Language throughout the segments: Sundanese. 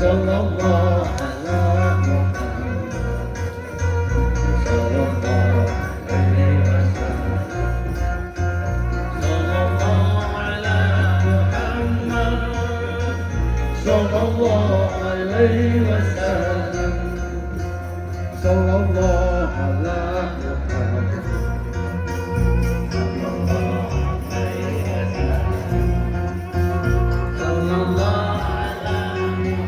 Sallallahu ala Muhammad sallallahu alaihi wasallam. Sallallahu ala Muhammad sallallahu alaihi wasallam. Sallallahu ala Muhammad sallallahu alaihi wasallam. Sallallahu ala Muhammad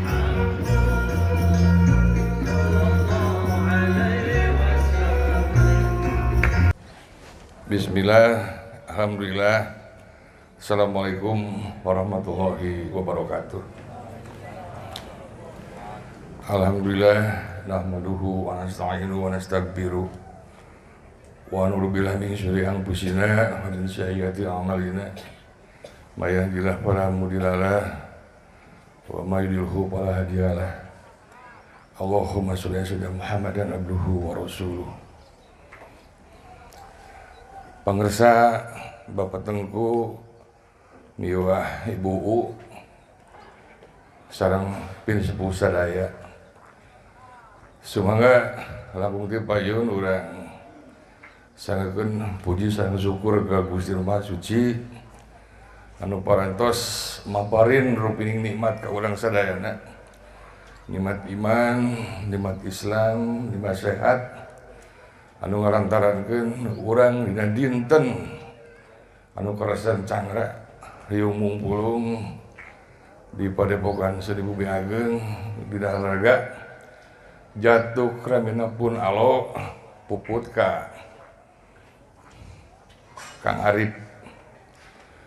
sallallahu alaihi wasallam. Bismillah, Alhamdulillah. Assalamualaikum warahmatullahi wabarakatuh. Alhamdulillah, nahmaduhu wa nasta'inu wa nastaghfiruh wa na'udzu billahi min syururi anfusina wa min sayyiati a'malina. May yahdihillahu fala mudhillalah wa may yudlilhu fala hadiyalah. Allahumma sholli ala sayyidina Muhammadan abduhu wa rasuluh. Pangersa Bapak Tengku miwah Ibu U sareng pinisepuh sadaya. Sumangga langkung ti payun urang sanggakeun puji sareng syukur ka Gusti Maha Suci anu parantos maparin rupining nikmat ka urang sadayana. Nikmat iman, nikmat Islam, nikmat sehat anu ngalantarankeun urang dina dinten anu karasan cangra riung mungpulung di Padepokan Seni Bumi Ageng di Daharaga jatuh kramina pun alo puput ka Kang Arif.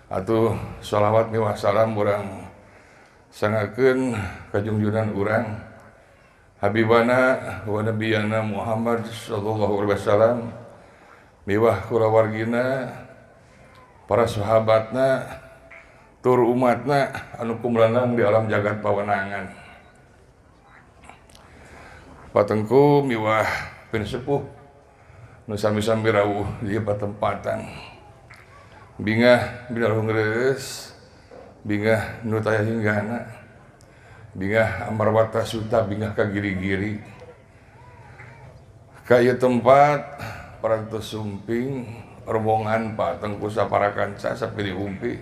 Atuh sholawat miwah salam urang sanggakeun kajungjunan urang Habibana wa Nabiyana Muhammad sallallahu alaihi wasallam miwah kulawargina, para sahabatna, tur umatna anu kumlanang di alam jagat pawenangan. Patengku miwah pinisepuh nu sami-sami rawuh di patempatan. Bingah binarung reus, bingah nu taya hinggana, bingah amarwata suta, bingah ka giri-giri. Ka ieu tempat parantos sumping rombongan Pak Tengku sapara kanca sapiri umpi.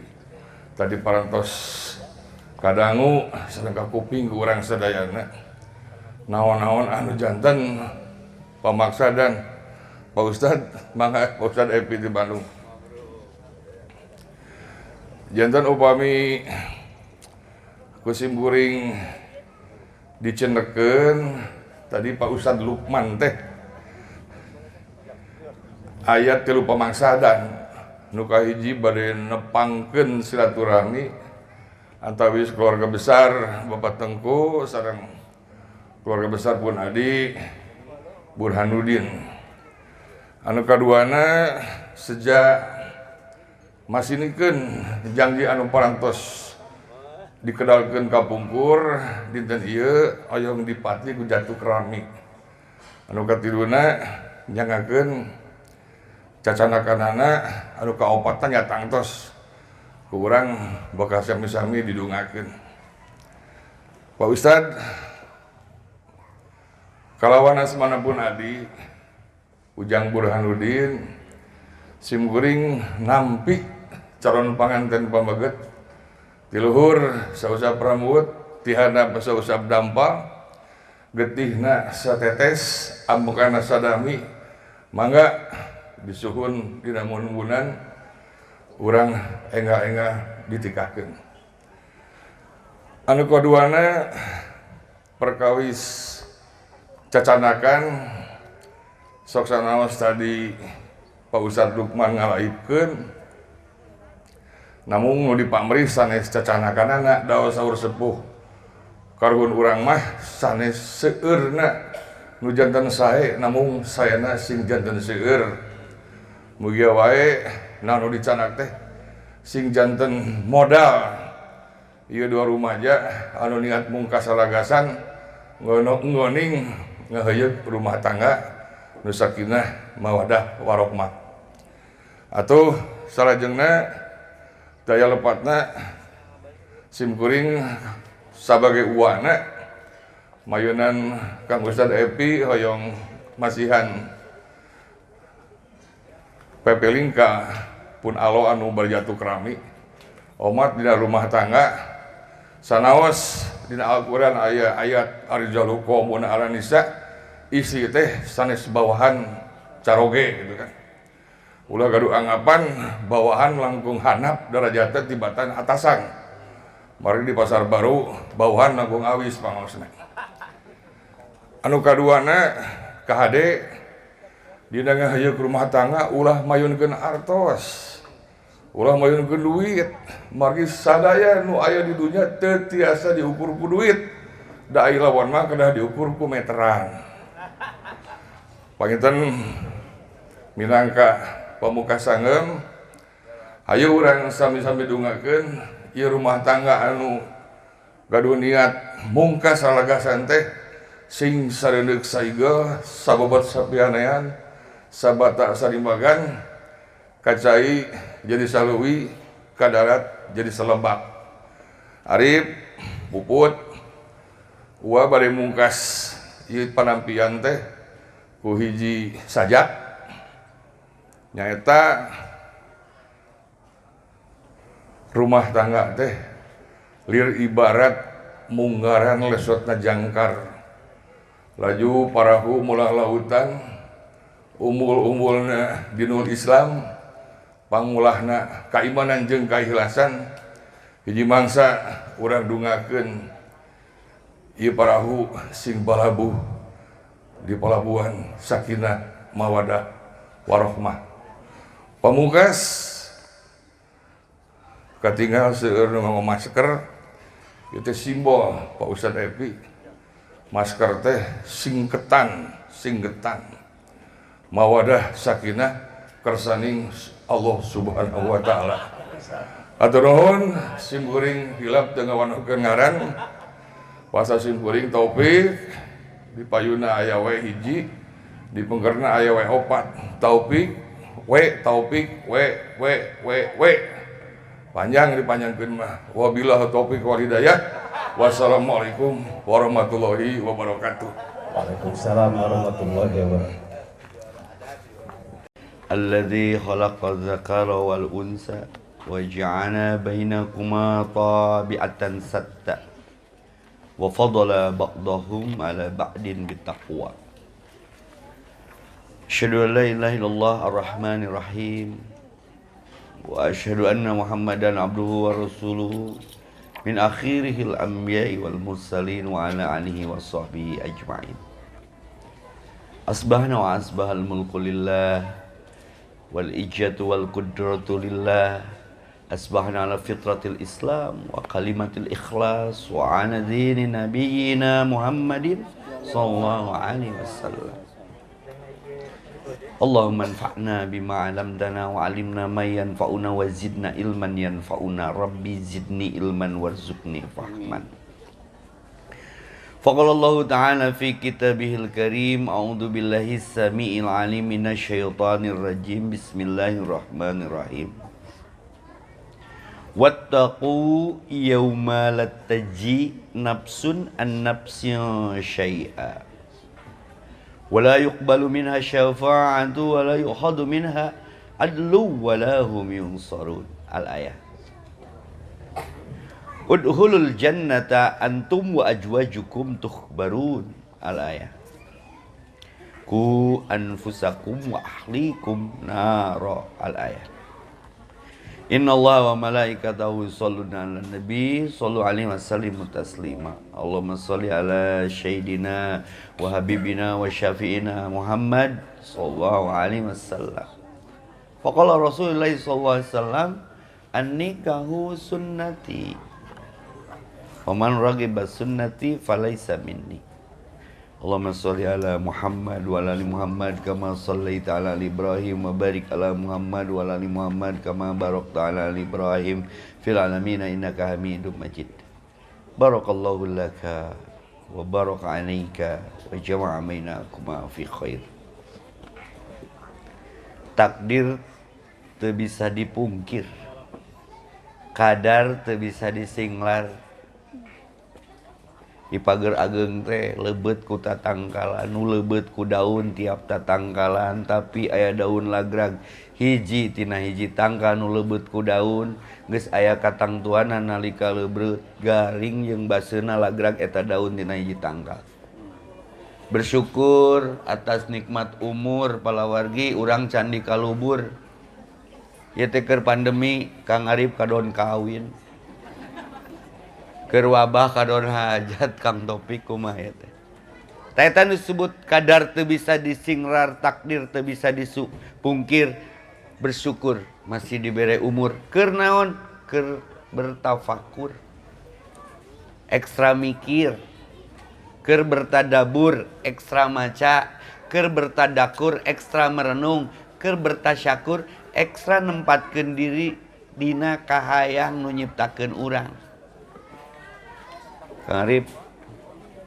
Tadi parantos kadangu sareng kakuping ku urang sadayana. Naon-naon anu janten pamaksadan Pak Ustad, mangga Pak Ustad Epi di Bandung. Janten upami kusimkuring dicendekeun tadi Pak Ustad Lukman teh ayat 3 pamangsadan nu kahiji bade nepangkeun silaturahmi antawis keluarga besar Bapak Tengku sareng keluarga besar pun Adi Burhanuddin. Anu kaduana sejak masinikeun janji anu parantos dikedalkeun ka pungkur dinten ieu oyong dipati ku jatuh kerami. Anu katiluna nyangakeun cacanakanana, anu kaopatna nya tangtos ku urang bakal sami-sami didungakeun. Pak Ustad kalawan asmana pun Adi Ujang Burhanuddin simkuring nampi calon panganten pameget ti luhur sausap rambut, ti handap sausap dampal, getihna satetes, ambekana sadami, mangga disuhun dina mun-munan urang enggal-enggal ditikahkeun. Anu kaduana perkawis cacanakan sok sanaos tadi Pak Ustad Lukman ngalaipkeun, namung nu dipamrih sanes cacanakanana daos saur sepuh karuhun urang mah sanes seueurna nu janten sae, namung saena sing janten seueur. Mugia wae nu dicanak teh sing janten modal ieu dua rumaja anu niat mungkas salagasan ngoning ngaheuyeuk rumah tangga nu sakinah mawadah warohmah. Atuh salajengna daya lepatna simkuring sabagai uwana Mayunan Kang Ustad Epi hoyong masihan pepeling ka pun alo anu barjatu kerami omat dina rumah tangga sanaos dina Al-Qur'an aya ayat arjalu qawmuna 'ala nisa istri teh sanes bawahan caroge gitu kan. Ulah gaduh anggapan bawahan langkung hanap darajatna tibatan atasan. Mari di pasar baru bawahan langkung awis pangaosna. Anu kaduana kahade dina ngahayuk rumah tangga ulah mayunkeun artos. Ulah mayunkeun duit. Margi sadaya nu aya di dunya teu tiasa diukur ku duit. Da ai lawan mah kedah diukur ku meteran. Panginten minangka pamuka sangeum hayu urang sami-sami dungakeun ieu rumah tangga anu gaduh niat mungkas salagasan teh sing sareundeuk saigel sabobot sapianean sabata sarimbagan kacai jadi saluwi kadarat jadi selebak. Arif Puput uwa bade mungkas ieu panampian teh ku hiji sajak nyaeta rumah tangga teh lir ibarat munggaran lesotna jangkar laju parahu mulah lautan umbul-umbulna dinul Islam pangulahna kaimanan jeung kaikhlasan hiji mangsa urang dungakeun ieu parahu sing balabuh di pelabuhan sakinah mawadah warohmah. Pamungkas katinggal seueur nu nganggo masker itu simbol Pak Ustad Epi. Masker teh singketan, singgetan. Mawadah sakinah kersaning Allah Subhanahu wa taala. Atur nuhun simkuring hilap teu ngawanohkeun ngaran. Puasa simkuring taufik di payuna aya we hiji, di pengkerna aya we opat. Taufik w taufik w w w w. Panjang dipanjangkeun mah. Wabillahi taufik wal hidayah. Wassalamualaikum warahmatullahi wabarakatuh. Waalaikumsalam warahmatullahi wabarakatuh. Alladzi khalaqa dzakara wal unsa wa ja'ala bainakuma tabi'atan satta wa fadala ba'dahum ala ba'din bittaqwa. Asyhadu an la ilaha illallah ar-rahmanir rahim wa asyhadu anna Muhammadan abduhu wa rasuluhu min akhirihil anbiya'i wal mursalin wa ala alihi wa sahbihi ajma'in. Asbahna wa asbahal mulku lillah wal ijatu wal qudratu lillah. Asbahna ala fitratil Islam wa kalimatil ikhlas wa ala dini nabiyyina Muhammadin sallallahu alaihi wasallam. Allahumma anfa'na bima 'allamtana wa 'allimna ma yanfa'una wa zidna ilman yanfa'una. Rabbi zidni ilman warzuqni fahman. Faqala Allah ta'ala fi kitabihil karim, a'udzu billahi samiil 'alim minasyaitonir rajim. Bismillahirrahmanirrahim. Wattaqu yauma la tajzi nafsun an nafsin syai'a wa la yuqbalu minha syafa'atu wa la yu'khadhu minha adlu wa la hum yunsarun. Al-ayah. Udkhulul jannata antum wa azwajukum tukhbarun. Al-ayah. Ku anfusakum wa ahlikum nara. Al-ayah. Inna Allah wa malaikatahu yusholluna 'alan nabi shallu alaihi wa sallimu taslima. Allahumma sholli ala sayyidina wa habibina wa syafi'ina Muhammad sallallahu alaihi wasallam. Faqala Rasulullah sallallahu alaihi wasallam, an-nikahu sunnati wa man raghiba sunnati falaysa minni. Allahumma sholli ala Muhammad wa ala ali Muhammad kama shallaita ala ali Ibrahim wa barik ala Muhammad wa ala ali Muhammad kama barakta ala ali Ibrahim fil alamin innaka Hamidum Majid. Barakallahu laka wa baraka alaika wa jama'a bainakuma fi khair. Takdir teu bisa dipungkir, kadar teu bisa disinglar. Di pager ageng teh leubet ku tatangkalan, nu leubet ku daun tiap tatangkalan, tapi aya daun lagrag hiji tina hiji tangkal nu leubet ku daun geus aya katangtuanan nalika leubreut garing jeung baseuna lagrag eta daun tina hiji tangkal. Bersyukur atas nikmat umur palawargi urang candi kalubur. Ieu teh keur pandemi Kang Arif kadon kawin. Keur wabah kadon hajat Kang Topik kumaha ieu teh. Tah eta nu disebut kadar teu bisa disingrar, takdir teu bisa disupungkir. Bersyukur masih dibere umur. Keur naon? Keur bertafakur. Ekstra mikir. Keur bertadabur, ekstra maca, keur bertadakur, ekstra merenung, keur bertasyakur, ekstra nempatkeun diri dina kahayang nu nyiptakeun urang. Kang Arif,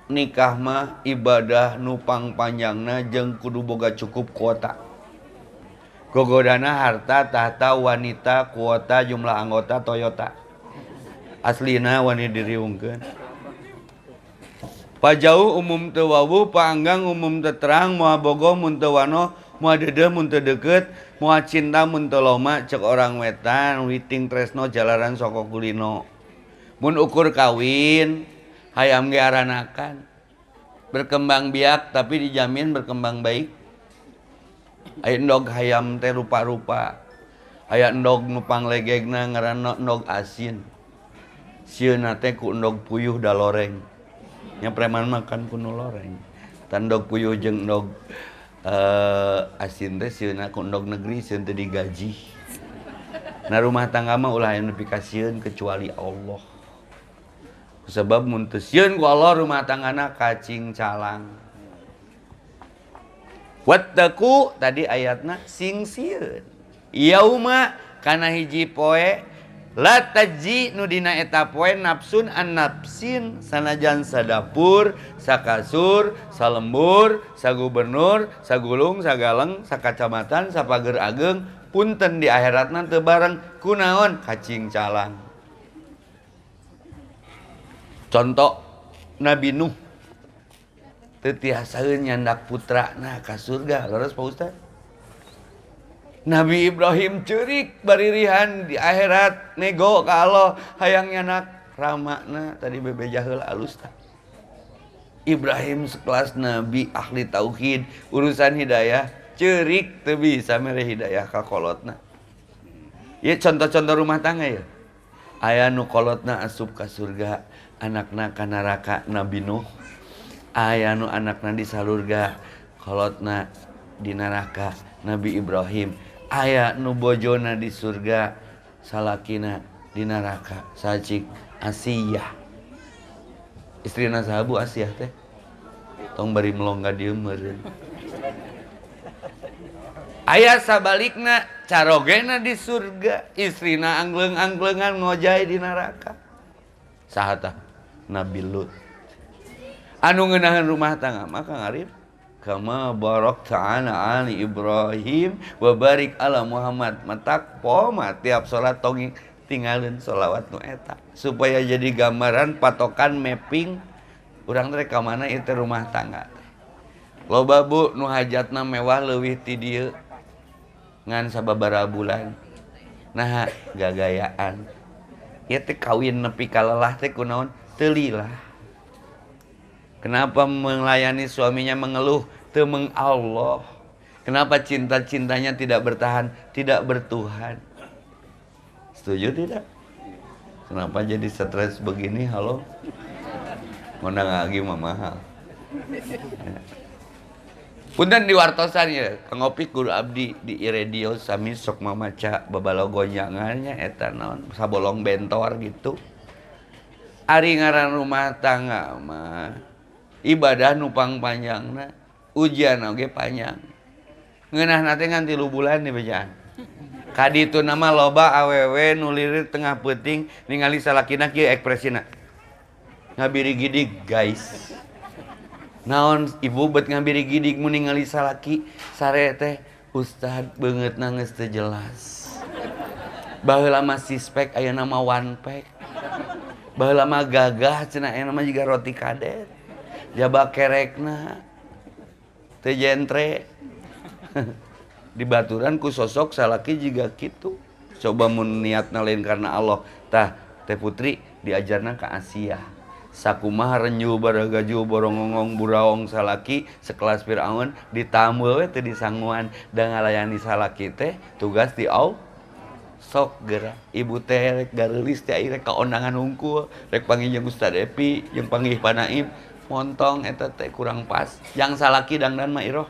nikah mah ibadah nu pangpanjangna jeung kudu boga cukup kuota. Gogodana harta, tahta, wanita, kuota, jumlah anggota Toyota. Aslina wani diriungkeun. Pajauh umum teu wawuh, paanggang umum teu terang, moal bogoh mun teu wanoh, moal deudeuh mun teu deukeut, moal cinta mun teu loma, cek orang wetan, witing tresno jalaran soko kulino. Mun ukur kawin, hayam ge aranakan. Berkembang biak tapi dijamin berkembang baik. Aya endog hayam teh rupa-rupa. Aya endog nu panglegegna ngaranna endog asin. Sieunna teh ku endog puyuh da loreng. Nya preman makan ku nu loreng. Tandog puyuh jeung endog asin teh sieunna ku endog negeri sieun teh digaji. Nah rumah tangga mah ulah aya nu pikasieun kecuali Allah. Sebab mun teu sieun ku Allah rumah tanggana kacing calang. Wattaqu tadi ayatna sing sieun. Yauma kana hiji poe la tajzi nu dina eta poe nafsun an nafsin sanajan sadapur, sakasur, salembur, sagubernur, sagulung, sagaleng, sakacamatan, sapager ageng, punten di akhiratna teu bareng kunaon kacing calang. Contoh Nabi Nuh teu tiasaeun nyandak putrana ka surga, leres Pak Ustad? Nabi Ibrahim ceurik baririhan di akhirat nego ka Allah hayang nyanak ramana tadi bebeja heula alus tah. Ibrahim sekelas nabi ahli tauhid urusan hidayah ceurik teu bisa mere hidayah ka kolotna. Ieu contoh-contoh rumah tangga ya. Aya nu kolotna asup ka surga, anakna ka neraka Nabi Nuh. Aya nu anakna di salurga, kolotna di neraka Nabi Ibrahim. Aya nu bojona di surga, salakina di neraka sacik Asiyah. Istrina sahabu Asiyah teh. Tong bari melong ka dieu meureun. Aya sabalikna carogena di surga, istrina angleung-angleungan ngojay di neraka. Saha tah? Nabi Lut. Anu ngeunaheun rumah tangga mah Kang Arif kama barakta ala ali Ibrahim wa barik ala Muhammad. Matak poma tiap salat tong tinggalin sholawat nu eta supaya jadi gambaran patokan mapping urang teh ka mana ieu teh rumah tangga teh. Loba bu nu hajatna mewah leuwih ti dieu ngan sababaraha bulan. Nah gagayaan ieu teh kawin nepi ka lelah teh kunaon teu lillah. Kenapa melayani suaminya mengeluh? Teu meng Allah. Kenapa cinta-cintanya tidak bertahan, tidak bertuhan? Setuju tidak? Kenapa jadi stres begini? Halo? Ngondang lagi mah mahal. Punten di wartosan ya, Kang Opik guru abdi di radio sami sok mamaca babalo gonjangannya eta naon sabolong bentor gitu. Ari ngaran rumah tangga mah ibadah nu pangpanjangna, ujian oge panjang. Ngeunahna teh ngan 3 bulan di bejaan. Kaditu nama loba awewe nu lirir tengah peuting ningali salakina kieu ekspresina. Ngabiri gidig guys. Naon ibu bet ngabiri gidig mun ningali salaki sare teh ustad beungeutna geus teu jelas. Baheula mah sispek ayeuna mah one pack. Baheula mah gagah cenah aya mah jiga roti kadet. Jaba kerekna. Teu jentre. Dibaturan ku sosok salaki jiga kitu. Coba mun niatna lain karena Allah. Tah Teh Putri diajarna ka Asia. Sakumaha renju baragaju borongongong buraong salaki sekelas Fir'aun ditambel we teu disanguan da ngalayani salaki teh tugas di Allah. Sok geura ibu teh rek gareulis teh rek ka ondangan hungkul rek panggih jeung Ustad Epi jeung panggih Panaib montong eta teh kurang pas. Yang salaki dangdan mah iroh.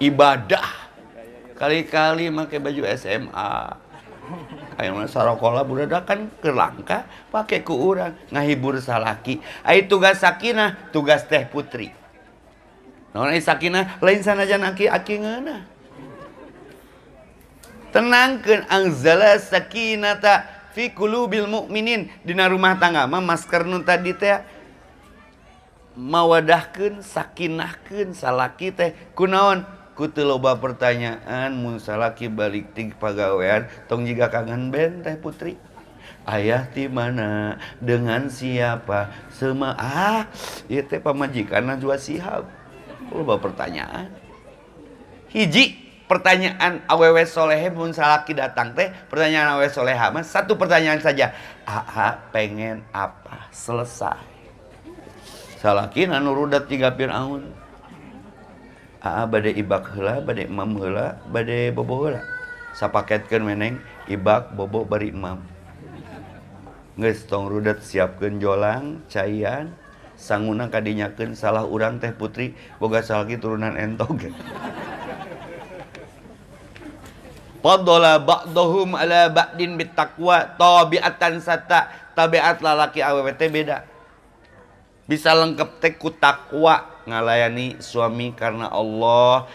Ibadah kali-kali make baju SMA. Aya mah sarokola budak kan keur langka pake ku urang ngahibur salaki. Ai tugas sakinah tugas Teh Putri. Naon ai sakinah lain sanajan aki-aki ngeunah. Tenangkeun anzala sakinata fi qulubil mukminin. Dina rumah tangga mah masker nu tadi teh mawadahkeun sakinahkeun salaki teh kunaon? Ku teu loba pertanyaan mun salaki balik ti pagawean tong jiga kangen band Teh Putri. Ayah ti mana dengan siapa sema ieu teh pamajikanna Najwa Shihab. Loba pertanyaan. Hiji pertanyaan awewe solehe mun salaki datang teh pertanyaan awewe soleha mah satu pertanyaan saja. Aa pengen apa? Selesai. Salaki anu rudet jiga Fir'aun. Aa bade ibak heula, bade emam heula, bade bobo heula. Sapaketkeun meneng ibak bobo bari emam. Geus tong rudet siapkeun jolang, caian, sanguna kadinyakeun salah urang Teh Putri boga salaki turunan entog. Fadala ba'dahum ala ba'din bittaqwa tabi'atan sata. Tabiat lalaki awewe teh beda. Bisa lengkap teh ku takwa ngalayani suami karena Allah,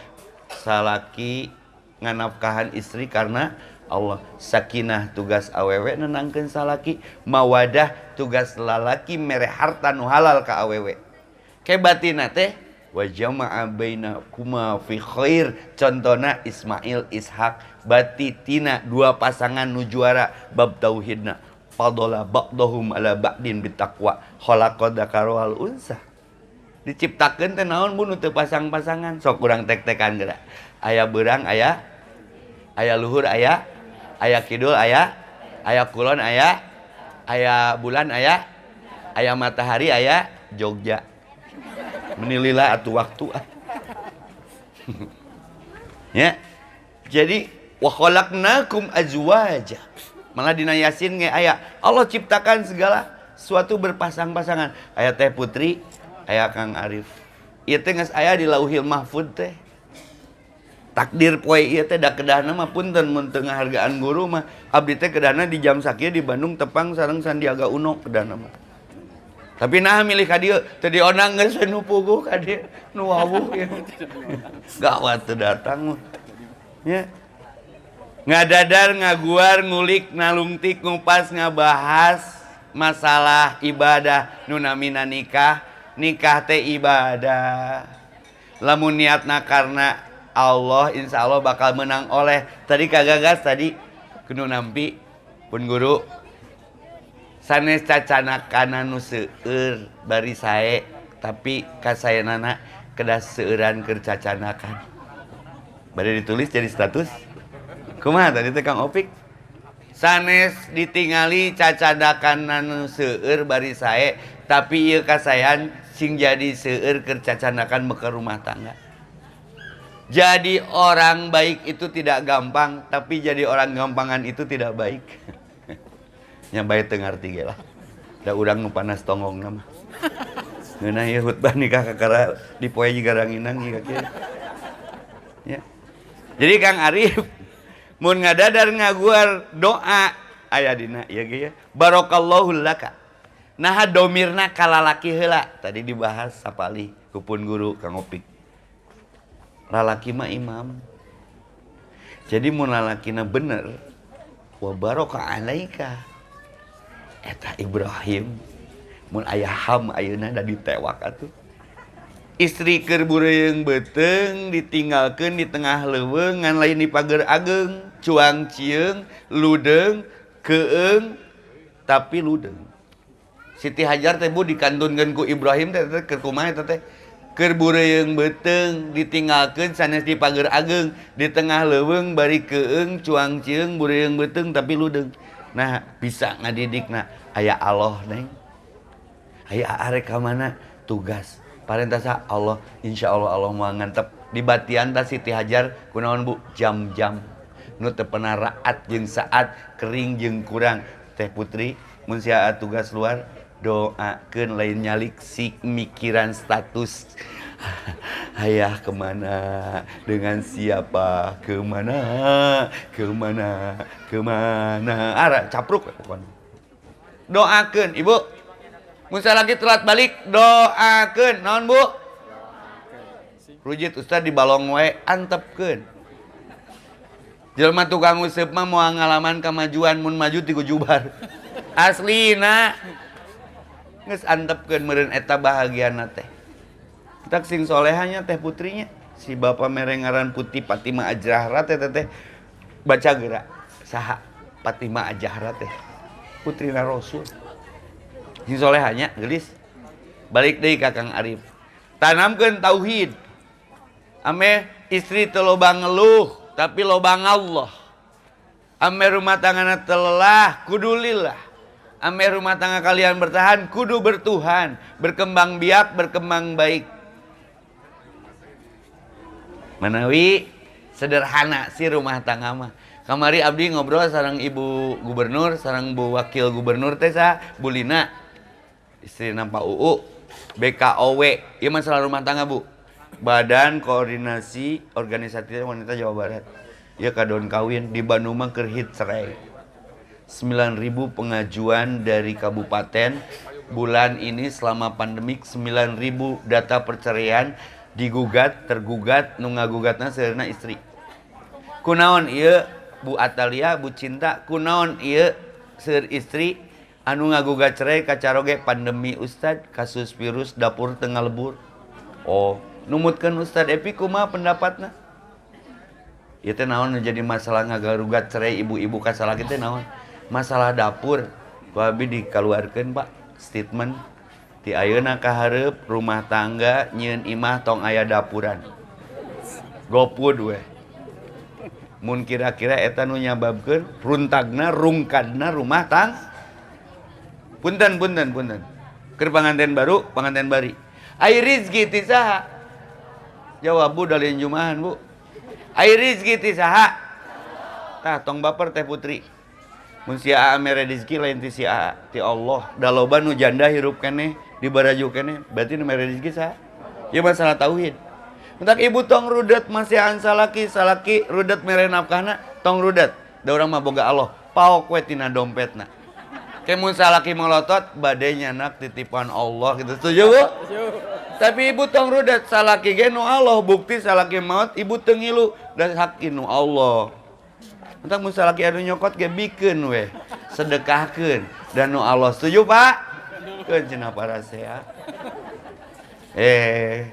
salaki nganafkahan istri karena Allah. Sakinah tugas awewe nenangkeun salaki, mawadah tugas lalaki mere harta nu halal ka awewe. Kebatina teh wa jama'a bainakuma fi khair. Contona Ismail Ishak bati tina dua pasangan nu juara bab tauhidna. Fadala ba'dahum ala ba'din bitaqwa khalaqa dzakara wal unsa. Diciptakeun teh naon bu nu teu pasang-pasangan sok urang tek-tekan geura. Aya beurang aya, aya luhur aya, aya kidul aya, aya kulon aya, aya bulan aya, aya matahari aya Jogja. Menilila atuh waktu ah. Ya. Jadi wa khalaqnakum azwaja. Malah dina Yasin ge aya Allah ciptakan segala sesuatu berpasang-pasangan. Aya Teh Putri, aya Kang Arif. Ieu teh geus aya di Lauhil Mahfud teh. Takdir poe ieu teh da kedahna mah punten mun teu ngahargaan guru mah abdi teh kedahna di jam sakieu di Bandung tepang sareng Sandiaga Uno kedahna mah. Tapi nah milih ka dieu teu diondang geus we nu puguh ka dieu nu wawuh ieu. Gawat teu datang mah. Nya. Ngadadar, ngaguar, ngulik, nalungtik, ngupas, ngabahas masalah ibadah nu namina nikah. Nikah teh ibadah. Lamun niatna karena Allah, insya Allah bakal menang oleh. Tadi kagagas tadi kudu nampi pun guru sanes cacanakana nu seueur bari sae tapi kasaenana kedah seueuran keur cacanakan. Bade ditulis jadi status. Kumaha tadi teh Kang Opik? Sanes ditingali cacanakan nu seueur bari sae tapi ieu kasaean sing jadi seueur keur cacanakan meke rumah tangga. Jadi orang baik itu tidak gampang, tapi jadi orang gampangan itu tidak baik. Nya bae teu ngarti ge lah. Da urang nu panas tonggongna mah. Ngeunah ieu khutbah nikah kakara dipoe jiga ranginang jiga kieu. Ya. Jadi Kang Arif mun ngadadar ngaguar doa aya dina ieu ge ya. Barakallahu laka. Naha domirna ka lalaki heula. Tadi dibahas sapalih ku pun guru Kang Opik. Lalaki mah imam. Jadi mun lalakina bener wa baraka alaika. Eta Ibrahim mun aya Ham ayeuna da ditewak atuh. Istri keur bureuyeung beuteung ditinggalkeun di tengah leuweung ngan lain di pager ageung, cuang cieung, ludeung, keung, tapi ludeung. Siti Hajar teh Bu dikantunkeun ku Ibrahim teh teh keur kumaha eta teh? Keur bureuyeung beuteung ditinggalkeun sanes di pager ageung, di tengah leuweung bari keueung cuang cieung bureuyeung beuteung tapi ludeung. Nah, bisa ngadidikna aya Allah neng. Aya arek ka mana tugas. Parentasa Allah, insyaallah Allah moal ngantep. Dibatian ta Siti Hajar kunaon Bu? Jam-jam. Nu teu pernah raat jeung saat kering jeung kurang. Teh Putri mun sia tugas luar doakeun lain nyalik sik mikiran status. Ayah kemana dengan siapa kemana kemana kemana ara capruk pokoknya. Doakeun ibu mun lagi telat balik doakeun naon Bu rujit ustad di balong wae antepkeun jelema tukang useup mah moal ngalaman kamajuan mun maju ti kujubar aslina geus antepkeun meureun eta bahagiana teh. Tak sing solehanya teh putrinya si bapak mere ngaran Putri Fatimah Azahra teh teh baca geura saha Fatimah Azahra teh putrina Rasul. Sing solehanya geulis balik deui ka Kang Arif. Tanamkeun tauhid. Ame istri teu loba ngeluh tapi loba ngallah. Ame rumah tanggana teu lelah kudu lillah. Ame rumah tangga kalian bertahan kudu bertuhan, berkembang biak, berkembang baik. Manawi sederhana sih rumah tangga mah. Kamari abdi ngobrol sareng ibu gubernur, sareng bu wakil gubernur teh sa Bu Lina. Istrina Pak UU, BKOW. Ieu masalah rumah tangga, Bu. Badan Koordinasi Organisasi Wanita Jawa Barat. Ieu kadon kawin di Bandung mah keur hit cerai. 9.000 pengajuan dari kabupaten bulan ini selama pandemik 9.000 data perceraian digugat, tergugat, nu ngagugatna seurna istri. Kunaon ieu Bu Atalia, Bu Cinta, kunaon ieu seur istri anu ngagugat cerai kacaroge pandemi Ustad, kasus virus dapur tengah lebur. Oh, numutkeun Ustad Epi kumaha pendapatna? Ieu teh naon nu jadi masalah ngagarugat cerai ibu-ibu ka salaki teh naon? Masalah dapur. Ku abi dikaluarkeun Pak statement ti ayeuna ka hareup rumah tangga nyieun imah tong aya dapuran. GoFood we. Mun kira-kira eta nu nyababkeun runtagna rungkadna rumah tang. Punten punten punten. Keur panganten baru, panganten bari. Ai rizki ti saha? Jawab Bu dalin jumahan Bu. Ai rizki ti saha? Tah tong baper Teh Putri. Mun si Aa mere rizki lain ti si Aa, ti Allah. Da loba nu janda hirup keneh, di baraju keneh, berarti nu mere rizki saha? Ieu masalah tauhid. Entak ibu tong rudet masihan salaki, salaki rudet mere nafkahna, tong rudet. Da urang mah boga Allah, paok we tina dompetna. Ke mun salaki molotot, bade nyanak titipan Allah gitu. Setuju Bu? Setuju. Tapi ibu tong rudet salaki ge nu Allah, bukti salaki maot ibu teu ngilu da hak nu Allah. Entak mun salaki anu nyokot ge bikeun we, sedekahkeun dan nu Allah. Setuju Pak? Keun cenah parasea.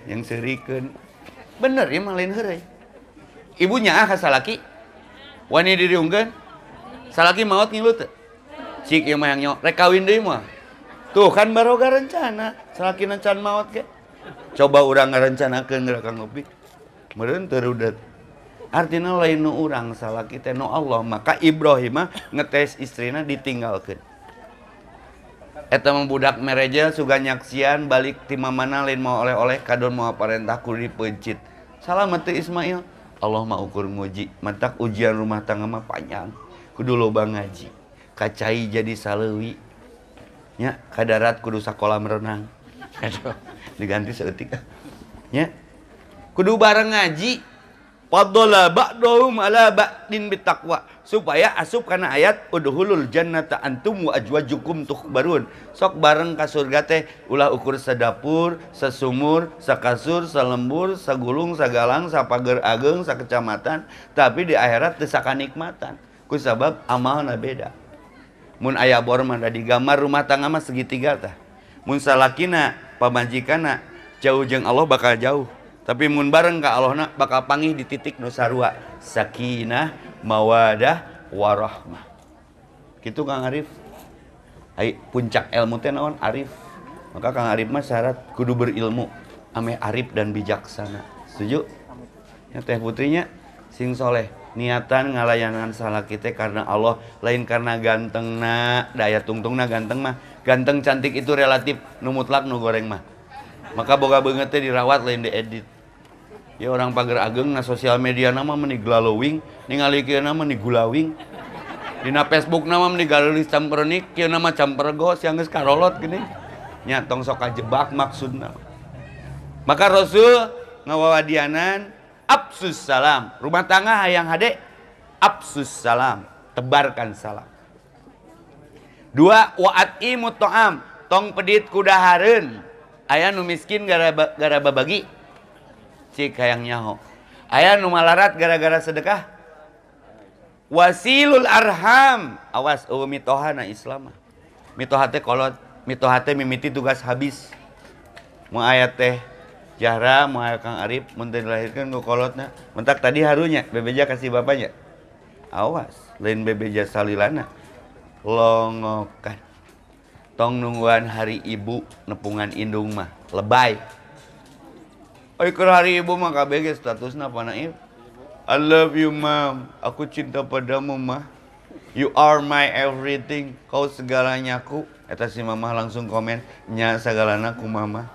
Yang seurikeun. Bener ieu mah lain heureuy. Ibu nyaah ka salaki? Wani diriungkeun? Salaki maot ngilu teu? Cik ieu mah yang nyok, rek kawin deui mah. Tuh kan baroga rencana, salakina can maot ge. Coba urang ngarencanakeun geura Kang Ngopi. Meureun teu rudet. Artinya lain nu urang salaki teh nu Allah. Maka Ibrahim mah ngetes istrina ditinggalkeun. Eta mah budak mereja suga nyaksian balik ti mamana lain mau oleh-oleh kadon mau parentah kudu dipeuncit. Salamet teh Ismail. Allah mah ukur nguji. Matak ujian rumah tangga mah panjang. Kudu loba ngaji. Kacai jadi saleuwi. Nya kadarat kudu sakola merenang. Aduh, diganti saeutik. Nya. Kudu bareng ngaji. Fadhala ba'dhum ala ba'din bitaqwa supaya asup kana ayat udhulul jannata antum wa azwajukum tuhbarun. Sok bareng ka surga teh ulah ukur sadapur, sasumur, sakasur, salembur, sagulung, sagalang, sapager ageng, sakecamatan, tapi di akhirat teu sakanikmatan. Ku sabab amalna beda. Mun aya bor mah da digambar rumah tangga mah segitiga tah. Mun salakina pamajikanna jauh jeung Allah bakal jauh. Tapi mun bareng ka Allahna bakal pangih di titik nu sarua, sakinah, mawadah, warahmah. Kitu Kang Arif. Ai puncak ilmu teh naon? Arif. Maka Kang Arif mah syarat kudu berilmu, ameh arif dan bijaksana. Setuju? Ya teh putrinya sing soleh, niatan ngalayanan salaki teh karena Allah, lain karena gantengna, daya tungtungna ganteng mah. Ganteng cantik itu relatif, nu mutlak nu goreng mah. Maka boga beungeut teh dirawat lain diedit. Ya orang pager ageng na sosial media nama meni glowing, ningali kieu nama meni gulawing. Dina Facebook nama meni garelis campernik, kieu nama campergo siang geus karolot gini. Nya tong sok kajebak maksudna. Maka Rasul ngawawadianan absus salam. Rumah tangga hayang hade absus salam, tebarkan salam. Dua, wa'atimu ta'am, tong pedit kudahareun. Aya nu miskin gara babagi. Cik hayang nyaho. Aya nu malarat gara-gara sedekah. Wasilul arham. Awas eueuh mitoha na Islam mah. Mitoha teh kolot, mitoha teh mimiti tugas habis. Mun aya teh Jahra, mun aya Kang Arif mun teu dilahirkeun ku kolotna. Mentak tadi harunya bebeja kasih bapaknya. Awas, lain bebeja salilana. Longokan. Tong nungguan hari ibu nepungan indung mah lebay. Oi keur hari ibu mah KBG statusna Pak Naif. I love you mom, aku cinta padamu mah. You are my everything, kau segalanya ku. Eta si mamah langsung komen, nya sagalana ku mama.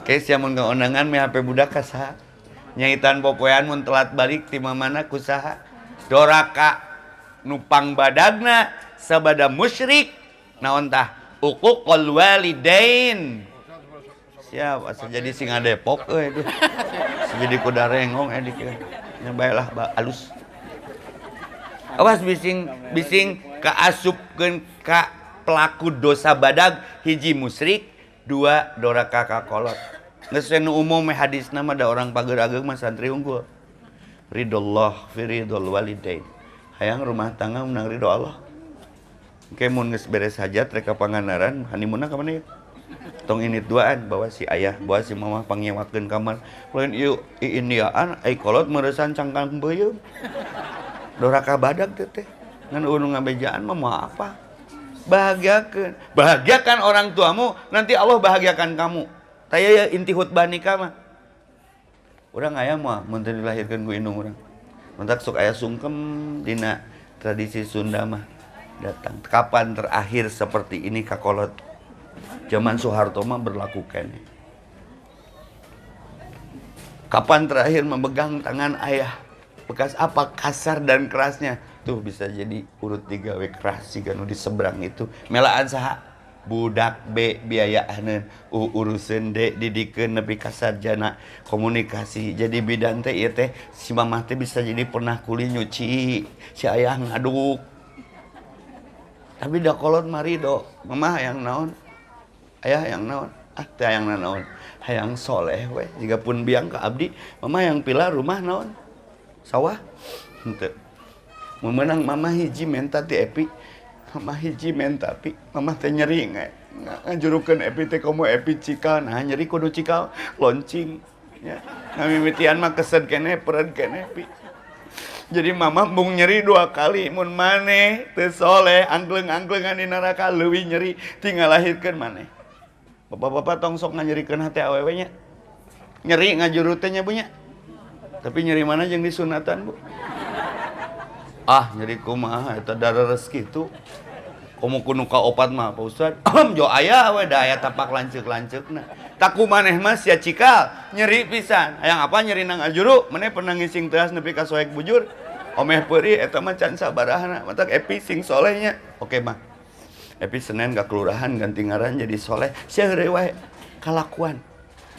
Ke sia mun kaondangan me HP budak ka saha? Nyaitan popoean mun telat balik ti mamana ku saha? Doraka nupang badagna sabada musyrik. Naon tah? Uququl walidain. Siap, asa jadi singa Depok euy itu. Jadi kuda rengong dikira. Nya bae lah alus. Awas bising bising kaasupkeun ka pelaku dosa badag, hiji musyrik, dua doraka ka kolot. Geus nu umum hadisna mah da orang pager ageng mah santri unggul. Ridallah fi ridol walidain. Hayang rumah tangga menang ridho Allah. Engke mun geus beres hajat rek ka Pangandaran, honeymoon-na ka mana ieu? Tong ini duaan, bawa si ayah, bawa si mama pangnyewakeun kamar. Lain ieu Indiaan, ai kolot meuresan cangkang peuyeum. Doraka badag teh teh. Ngan nu ngabejaan mah moal apa? Bahagiakeun. Bahagiakan orang tuamu, nanti Allah bahagiakan kamu. Taya ya inti khutbah nikah mah. Urang aya mah mun teu dilahirkeun ku indung urang. Mentak sok aya sungkem dina tradisi Sunda mah datang. Kapan terakhir seperti ini kakolot? Zaman Soeharto mah berlaku keneh. Kapan terakhir memegang tangan ayah? Bekas apa kasar dan kerasnya? Tuh bisa jadi urut digawe keras siga nu di seberang itu. Melaan saha? Budak B biayaaneun, U uruseun, D didikeun nepi ka sarjana komunikasi. Jadi bidan teh ieu teh si mamah teh bisa jadi pernah kuli nyuci, si ayah ngaduk. Tapi da kolot mah ridho, mamah hayang naon? Ayah hayang naon? Ah teh hayang naon? Hayang soleh we, jiga pun biang ka abdi, mama hayang pila rumah naon? Sawah? Henteu. Memenang mama hiji menta ti Epi. Mama hiji menta pi. Mama teh nyeri ngajurukeun Epi teh komo Epi cikal. Nah nyeri kudu cikal loncing. Ya. Ngamimitian mah kesed keneh pered keneh pi. Jadi mama mung nyeri dua kali mun maneh teu soleh angkleng-angklengan di neraka leuwih nyeri tinggal lahirkeun maneh. Bapak-bapak tong sok nganyerikeun hate awewe nya. Nyeri ngajuru teh nya bu nya. Tapi nyeri mana jeung disunatan bu? Ah nyeri kumaha eta dareres kitu. Komo kudu ka opat mah Pak Ustad. Jo aya we da aya tapak lanceuk-lanceukna. Taku maneh mah sia cikal nyeri pisan. Hayang apa nyeri nang ngajuru? Maneh pernah ngising teas nepi ka soek bujur. Omeh peurih eta mah can sabarahana. Matak Epi sing solehnya. Oke mah. Epi Senin ka kelurahan ganti ngaran jadi soleh. Sia heureuy wae kalakuan.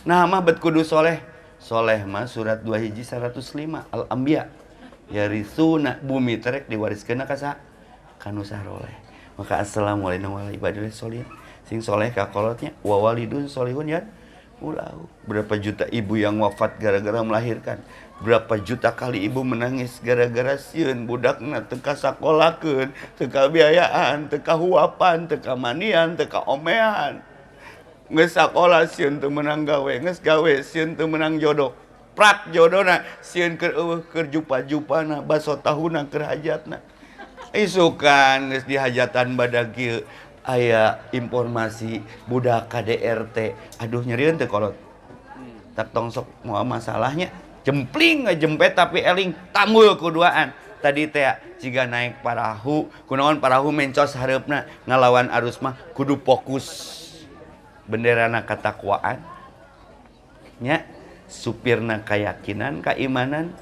Nah mah bet kudu soleh. Soleh mah surat 2 hiji 105 Al-Anbiya. Yarisuna bumi terek diwariskeun ka saha? Ka nu saroleh. Maka assalamualaikum warahmatullahi wabarakatuh. Sing soleh ka kolotnya wa walidun solihun ya ulahu. Berapa juta ibu yang wafat gara-gara melahirkan. Berapa juta kali ibu menangis gara-gara sieun budakna teu kasakolakeun, teu kabiayaan, teu kahuapan, teu kamanian, teu kaomean. Geus sakola sieun teu meunang gawe, geus gawe sieun teu meunang jodoh. Prak jodona sieun keur eueuh keur jupa-jupana, baso tahuna keur hajatna. Isukan geus di hajatan badag kieu aya informasi budak KDRT. Aduh nyerieun teu kolot. Tak tong sok moal masalahnya. Jempling ngajempet tapi eling tambul kuduaan. Tadi teh jiga naik parahu, kunaon parahu mencos hareupna ngalawan arus mah kudu fokus. Benderana katakwaan. Nya supirna kayakinan, keimanan,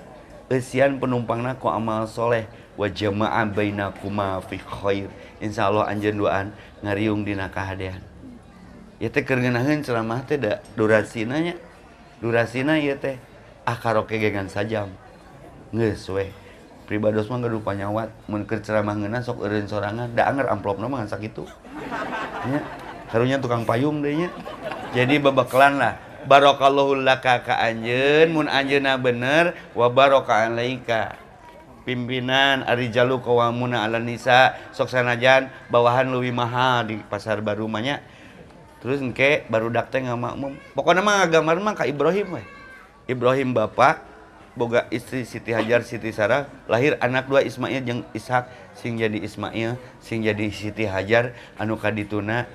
eusian penumpangna ku amal soleh wa jama'a bainakuma fi khair. Insyaallah anjeun duaan ngariung dina kahadean. Ieu teh keur ngeunaheun ceramah teh da durasina nya. Durasina ieu teh ah karaoke ge ngan sajam. Geus we. Pribados mah gaduh panyawat, mun keur ceramah ngeunah sok eureun sorangan, da anger amplopna mah ngan sakitu. Nya, karunya tukang payung deui nya. Jadi bebekelan lah. Barakallahu laka ka anjeun, mun anjeunna bener wa baraka alaika. Pimpinan arijalu qawamuna 'alan nisa, sok sanajan bawahan leuwih mahal di pasar baru mah nya. Terus engke barudak teh ngamakmum. Pokona mah ngagambar mah ka Ibrahim we. Ibrahim bapak boga istri Siti Hajar, Siti Sarah, lahir anak dua Ismail jeung Ishak, sing jadi Ismail, sing jadi Siti Hajar anu kadituna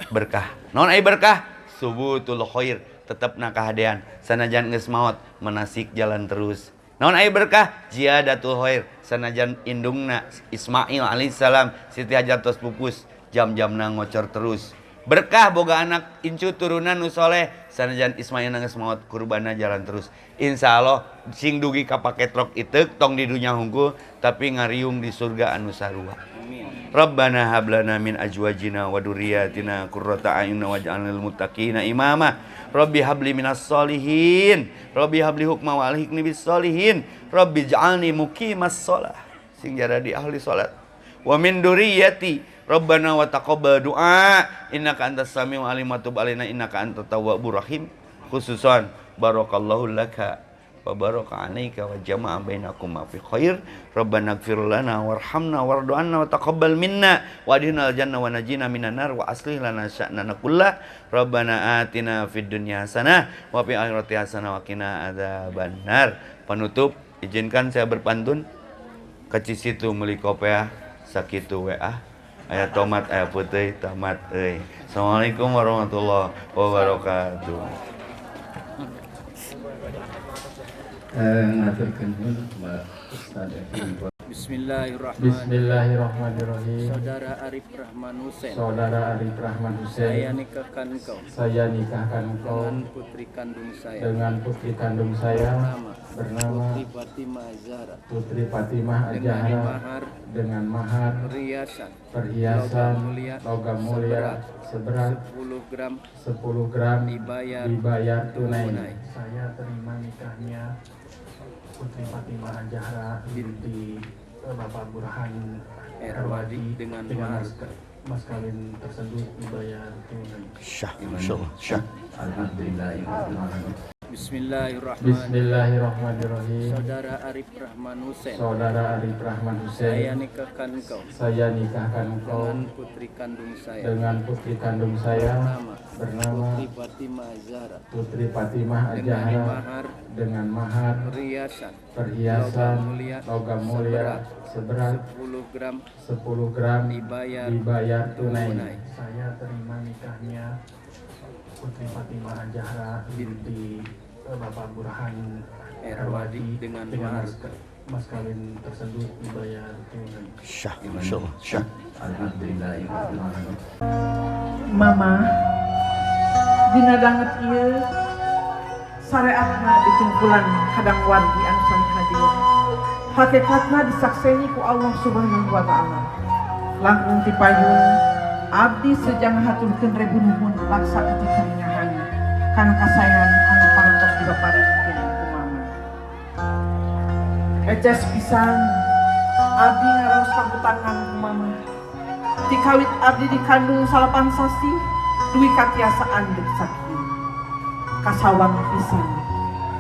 berkah. Naon ai berkah? Subutul khair, tetepna kahadean. Sanajan geus maot, manasik jalan terus. Naon ai berkah? Ziyadatul khair, sanajan indungna Ismail alaihissalam, Siti Hajar tos pupus, jam-jamna ngocor terus. Berkah boga anak incu turunan nu soleh, sanajan Ismail geus maot, kurbana jalan terus. Insyaallah sing dugi ka paketrok iteuk tong di dunya hungkul tapi ngariung di surga anu sarua. Amin. Rabbana hab lana min azwajina wa dzurriyyatina qurrata a'yun waj'alna lil muttaqina imama. Rabbi habli minas solihin. Rabbi habli hukma wa alhiqni bis solihin. Rabbi ij'alni muqimas shalah. Sing jadi ahli salat. Wa min dzurriyyati Rabbana wa taqabbal du'a innaka antas samiul alim wa tub alaina innaka antat tawwabur rahim. Khususan barakallahu laka wa baraka alaika wa jama'a bainakum fi khair. Rabbana ighfir lana warhamna wardu anna wa taqabbal minna wa adkhilna al-jannah wa najina minan nar wa aslih lana sya'nana kullah. Rabbana atina fid dunya hasanah wa fil akhirati hasanah wa qina adzabannar. Penutup, izinkan saya berpantun. Ka Cisitu meuli kopeah sakitu WA. Aya tomat, aya putih, tamat euy. Assalamualaikum warahmatullahi wabarakatuh. Ngaturkeun Mbak Ustaz Evin. Bismillahirrahmanirrahim. Bismillahirrahmanirrahim. Saudara Arif Rahman Husein. Saudara Arif Rahman Husein. Saya nikahkan engkau. Saya nikahkan engkau dengan putri kandung saya. Dengan putri kandung saya bernama Putri Fatimah Zahra. Putri Fatimah Dengan Zahra mahar dengan mahar perhiasan perhiasan logam mulia seberat 10 gram 10 gram dibayar tunai. Saya terima nikahnya Putri Fatimah Zahra binti Bapak Burhan Erwadi dengan mahar mas kawin tersebut dibayar tunai. Syah, masyaallah, syah. Alhamdulillah. Bismillahirrahmanirrahim. Bismillahirrahmanirrahim. Saudara Arif Rahman Husein. Saudara Arif Rahman Husein. Saya nikahkan engkau. Saya nikahkan engkau dengan putri kandung saya. Dengan putri kandung saya bernama Putri Fatimah Zahra. Putri Fatimah Zahra dengan mahar perhiasan perhiasan logam mulia seberat 10 gram 10 gram dibayar tunai. Saya terima nikahnya Putri Fatimah Zahra binti Bapak Burhan Erwadi dengan mahar mas kawin tersebut dibayar tunai. Syah, masyaallah, syah. Alhamdulillah. Mama, dina danget ieu sareatna ditungkulan kadang wargi anu sami hadir. Hakikatna disakseni ku Allah Subhanahu wa taala. Langkung ti payun abdi sejang haturkeun rebu nuhun laksa katikaringahan kana kasayan anu parantos dipaparinkeun ku mama. Eces pisan abdi ngaraos kahutangan ku mama. Tikawit abdi dikandung salapan sasih duwi katiasaan deuk sakieu. Kasawang pisan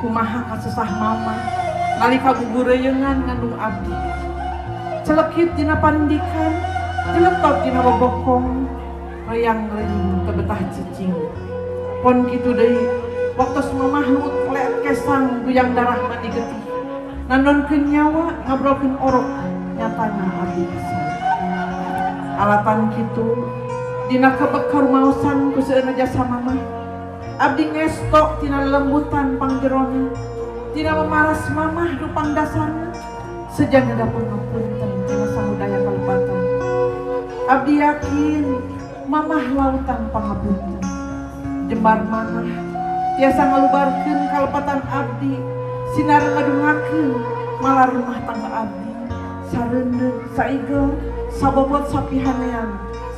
kumaha kasusah mama nalika gugureungan ngandung abdi. Celekit dina panindikan, jeletot dina bobokong, reyang-reying teu betah cicing. Pon kitu deui, waktos mamah nuut leet kesang guyang darah mandi getih. Nandonkeun nyawa, ngabrolkeun orok, Nyatana abdi kesel. Alatan kitu dina kebek karumaosan ku seueurna jasa mamah. Abdi ngesto tina lembutan pangjerona, tina memaras mamah nu pangdasarna. Sejana da pangapunten tina samudaya kalepatan. Abdi yakin mamah lautan pangapunten. Jembar manah tiasa ngalubarkeun kalepatan abdi, sinar ngadungakeun malar rumah tangga abdi. Sareundeuk saigel sabobot sapihanean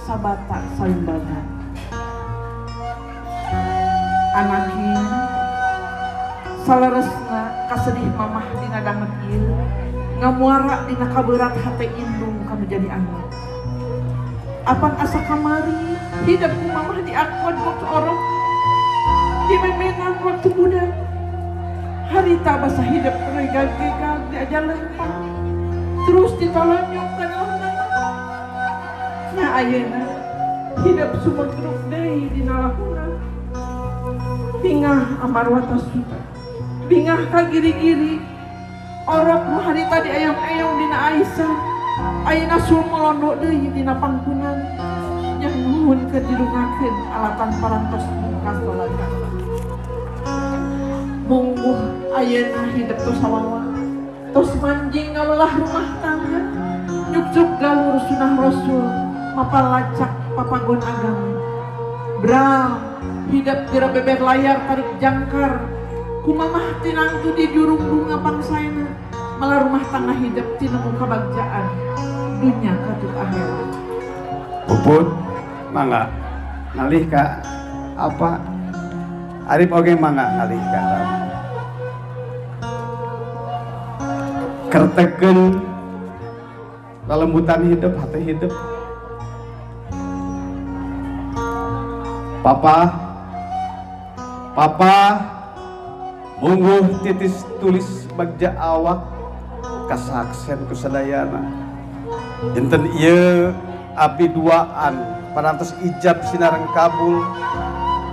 sabata salimbagan. Anaki saleresna kasedih mamah dina danget ieu ngamuara dina kaberat hate indung kanu jadi anak. Apan asa kamari hidup ku mamah diakon waktu orok, dimemenan waktu budak. Harita basa hidup regag-regag diajar lempang, terus ditolonyok kana mama. Nya ayeuna hidup sumegruk deui dina lahuna. Bingah amarwata suta, bingah ka giri-giri. Orok nu harita diayong-ayong dina Aisyah, ayeuna sumolondo deui dina pangkunan. Yang nuhun keur didungakeun alatan parantos mungkas lalakana. Mungguh ayeuna hidup tos sawawa, tos manjing ngawelah rumah tangga, nyukcuk galur sunah rasul, mapal lacak papagon agama. Bral hidup geura beber layar tarik jangkar, kumamah tinangtu di jurung bunga pangsaena, malah rumah tangga hidup tinemu kabagjaan dunya katut akhirat. Puput mangga ngalih ka apa? Arif oge mangga ngalih ka Rama. Kertekeun lelembutan hidup, hati hidup. Papa, papa, mungguh titis tulis bagja awak kasaksen kusadayana. Dinten ieu abdi duaan parantos ijab sinareng kabul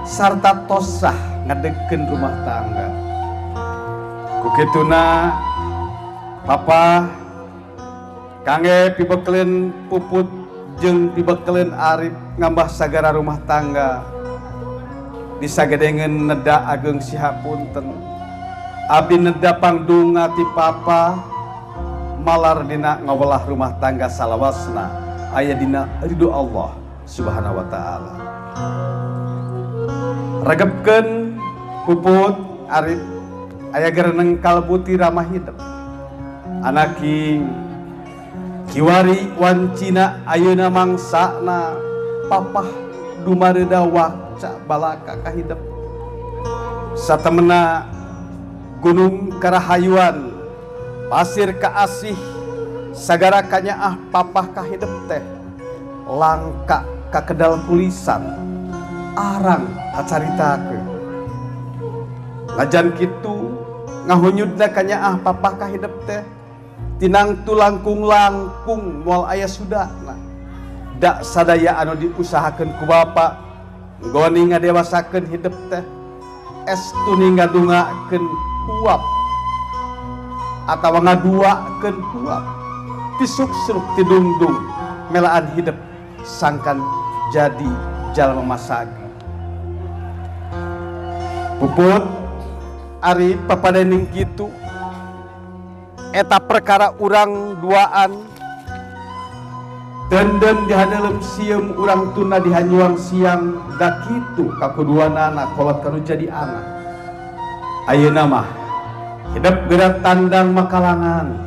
sarta tosah ngadegkeun rumah tangga. Kukituna papa kangge pibekeleun Puput jeung pibekeleun Arif ngambah sagara rumah tangga disagedengeun neda ageng sihapunten. Abdi neda pangdunga ti papa malar dina ngawelah rumah tangga salawasna aya dina ridho Allah Subhanahu wa taala. Regepkeun Puput Arif aya gereneng kalbu ti ramah hidup. Anaki kiwari wancina ayeuna mangsana papah dumareuda wakca balaka ka hidup. Satemena gunung karahayuan pasir kaasih sagara kanyaah papah ka hidup teh langka ka kedal kulisan arang kacaritakeun. Najan kitu ngahunyudna kanyaah papah ka hidup teh tinang tulangkung-langkung moal aya sudahna. Dak sadaya anu diusahakeun ku bapa nggoni ngadewasakeun hidup teh estu ngadungakeun huap atawa ngaduakeun huap tisuksruk tidungdung melaan hidup sangkan jadi jalma masagi. Puput Ari papadening kitu eta perkara urang duaan denden dihaneuleum sieum urang tuna dihanyuang siang da kitu kakuduanana kolot kanu jadi anak. Ayeuna mah hidup gerak tandang makalangan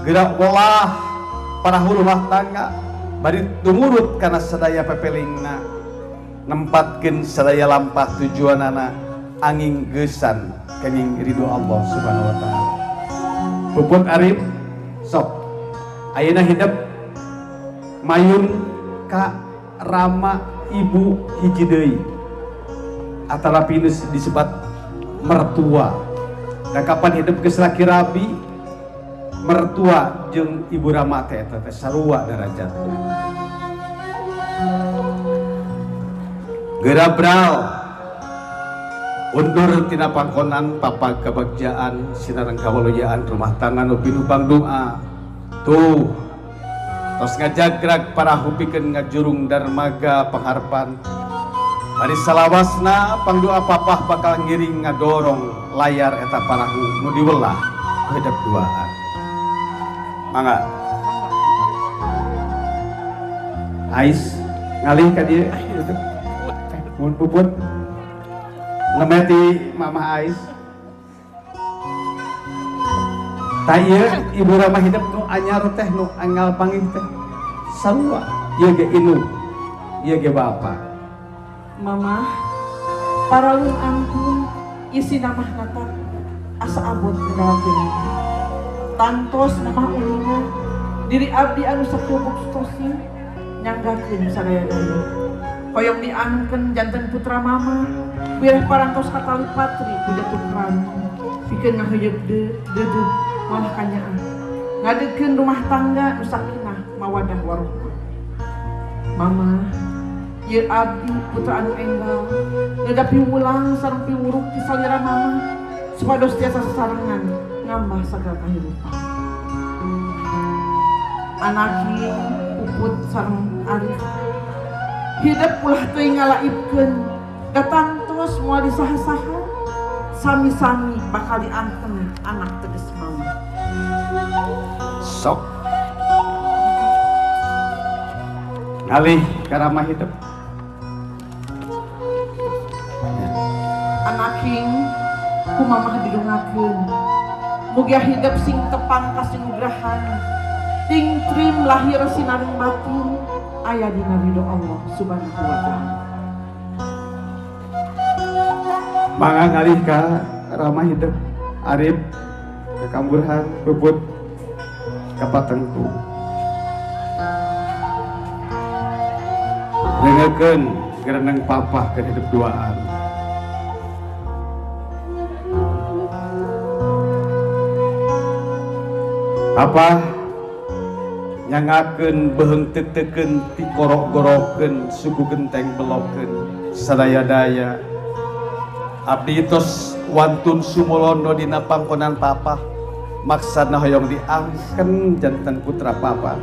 gerak welah parahu rumah tangga bari tumurut kana sadaya pepelingna nempatkeun sadaya lampah tujuanana angin geusan kenging ridho Allah Subhanahu wa taala. Puput Arif sok ayeuna hidup mayun ka rama ibu hiji deui atanapi disebat mertua. Da kapan hidup geus laki rabi mertua jeung ibu rama teh eta teh sarua darajatna. Geura bral undur tina pangkonan papa kebagjaan sinareng kawaluyaan rumah tangga nu pinuh pangdoa. Tuh Tos ngajagrag parahu pikeun ngajurung darmaga pangharpan. Bari salawasna pangdoa papah bakal ngiring ngadorong layar eta parahu nu diwelah ku hidep duaan. Mangga. Ais ngalih ka dieu. Mun Puput ngemeti Mama Ais. Tah ieu ibu Rama hidep nu anyar teh nu anggal panggih teh sarua ieu ge indung ieu ge bapa. Mama, paralun ampun isina mah nata asa abot ngedalakeun. Tantos mamah ulinga diri abdi anu sakubuk stosi nyanggakeun sadaya-daya. Hoyong diangkeun janten putra mama, wireh parantos katali patri ku jatuh ranu. Pikeun ngaheuyeuk deudeuh malah kanyaah. Ngadeukkeun rumah tangga nu sakinah mawadah warohmah. Mama, ieu abdi putra anu enggal ngadapi wulang sareng piwuruk ti salira mama supados tiasa sasarengan ngambah sagala kahirupan. Anaki Puput sareng Arif hidep ulah teuing ngalaibkeun da tangtos moal disaha-saha sami-sami bakal diangken anak teges mama. Sok ngalih ka Rama hidep. Anaking ku mamah didungakeun mugia hidep sing tepang kasinugrahan tingtrim lahir sinareng batin aya dina ridho Allah Subhanahu wa taala. Mangga ngalih ka Rama hidep Arif ka Kamburhan Puput ka Patengku. Dengekeun gereneng papah keur hidup duaan. Papah nyangakeun beuheung teutekeun tikorok-gorokeun suku genteng belokeun sadaya-daya. Abdi tos wantun sumolono dina pangkonan papah maksana hoyong diangken janten putra papa.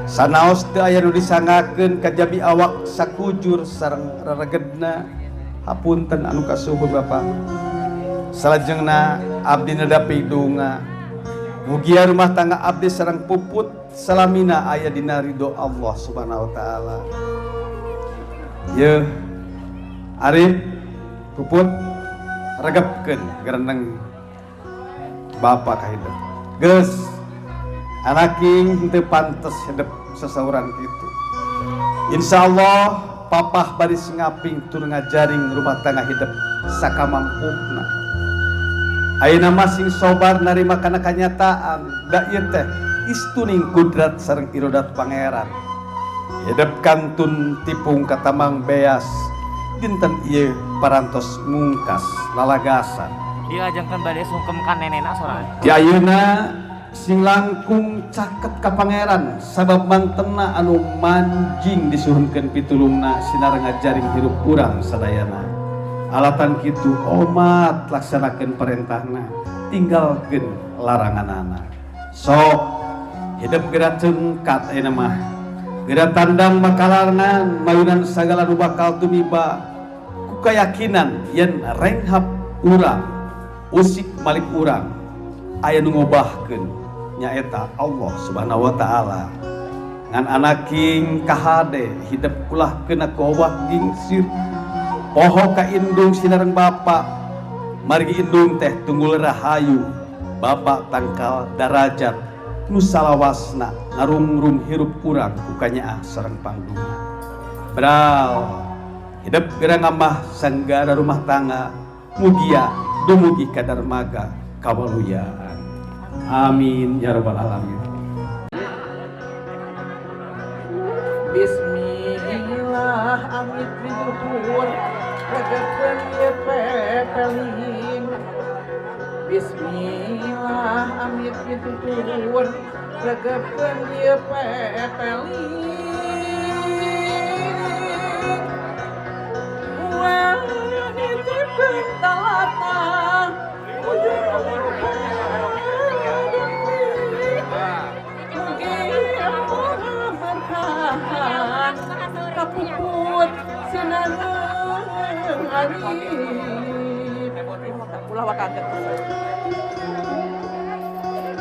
Sanaos teu aya nu disangakeun kajabi awak sakujur sareng reregedna hapunten anu kasuhun bapa. Salajengna abdi nedapi donga mugia rumah tangga abdi sareng Puput salamina aya dina ridho Allah Subhanahu wa taala. Yeuh Arif Puput regepkeun gereneng bapa ka hidep. Geus anaking henteu pantes hidep sasauran kitu. Insyaallah papah baris ngaping tur ngajaring rumah tangga hidep sakamampuna. Ayeuna mah sing sobar narima kana kanyataan da ieu teh istuning kudrat sareng irodat pangeran. Hidep kantun tipung katamang beas dinten ieu parantos mungkas lalagasan. Dilajengkeun bade sungkem ka nenena sorangan. Di ayeuna sing langkung caket ka pangeran sabab mantena anu manjing disuhunkeun pitulungna sinar ngajaring hirup urang sadayana. Alatan kitu omat laksanakeun perintahna tinggalkeun laranganana. Sok hidup geura cengkat ayeuna mah. Geura tandang makalarnan mayunan sagala nu bakal tumiba ku kayakinan yen renghap urang usik malik urang aya nu ngobahkeun nyaeta Allah Subhanahu wa taala. Ngan anaking kahade hidep ulah kena kowah gingsir poho ka indung sinareng bapa margi indung teh tunggul rahayu bapa tangkal darajat nu salawasna ngarungrum hirup urang ku kanyaah sareng pangdunga. Bral hidep geura ngamah sanggara rumah tangga mugia dumugi ka darmaga kawaluyaan. Amin ya rabbal alamin. Bismillah amit pitutur regekeun ieu pepeling. Bismillah amit pitutur regekeun ieu pepeling. Uang nitipkeun talata ujung. puput senangan arif ulah wakaget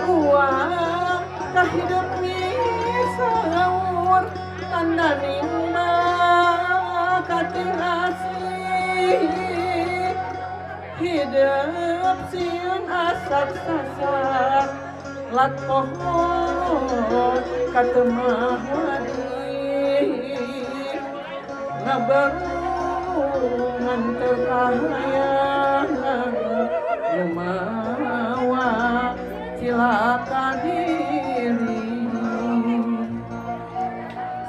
uang kahidup misaur tandaning makatinasi hidup sieun asak sasak lat pohon katemah wadi ngabarungan terkahayang lumawa cilaka diri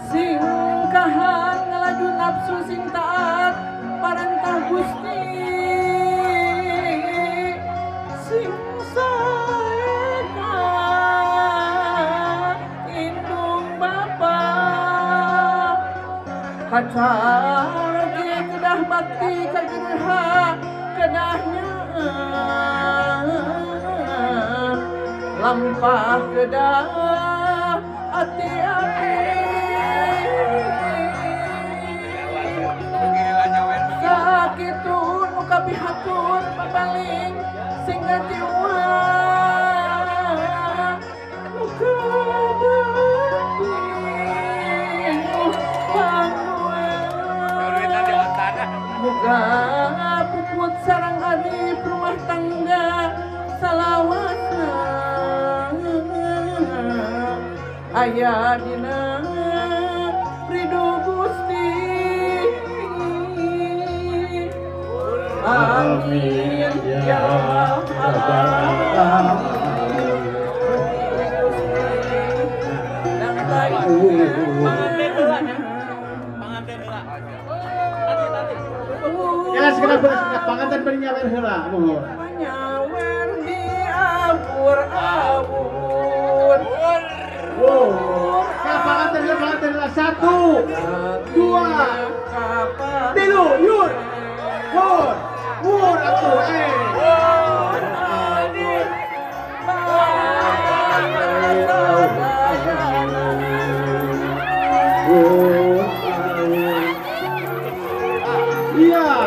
singkahan ngalaju nafsu sing taat parentah Gusti sing saeka indung bapa kacar ge kedah bakti ka gereha kedahnya lampah kedah hati-hati sakitu nu kapihatur papaling sing ngatiwa nu kabakti muga puput sarang arif rumah tangga salawasna aya dina ridho Gusti amin ya rabbal Ya segera beres panganten bari nyawer heula nuhun. Nyawer di awur-awur. Ya panganten heula panganten heula 1 2 3 yur. Wur. Wur atuh eh. Iya.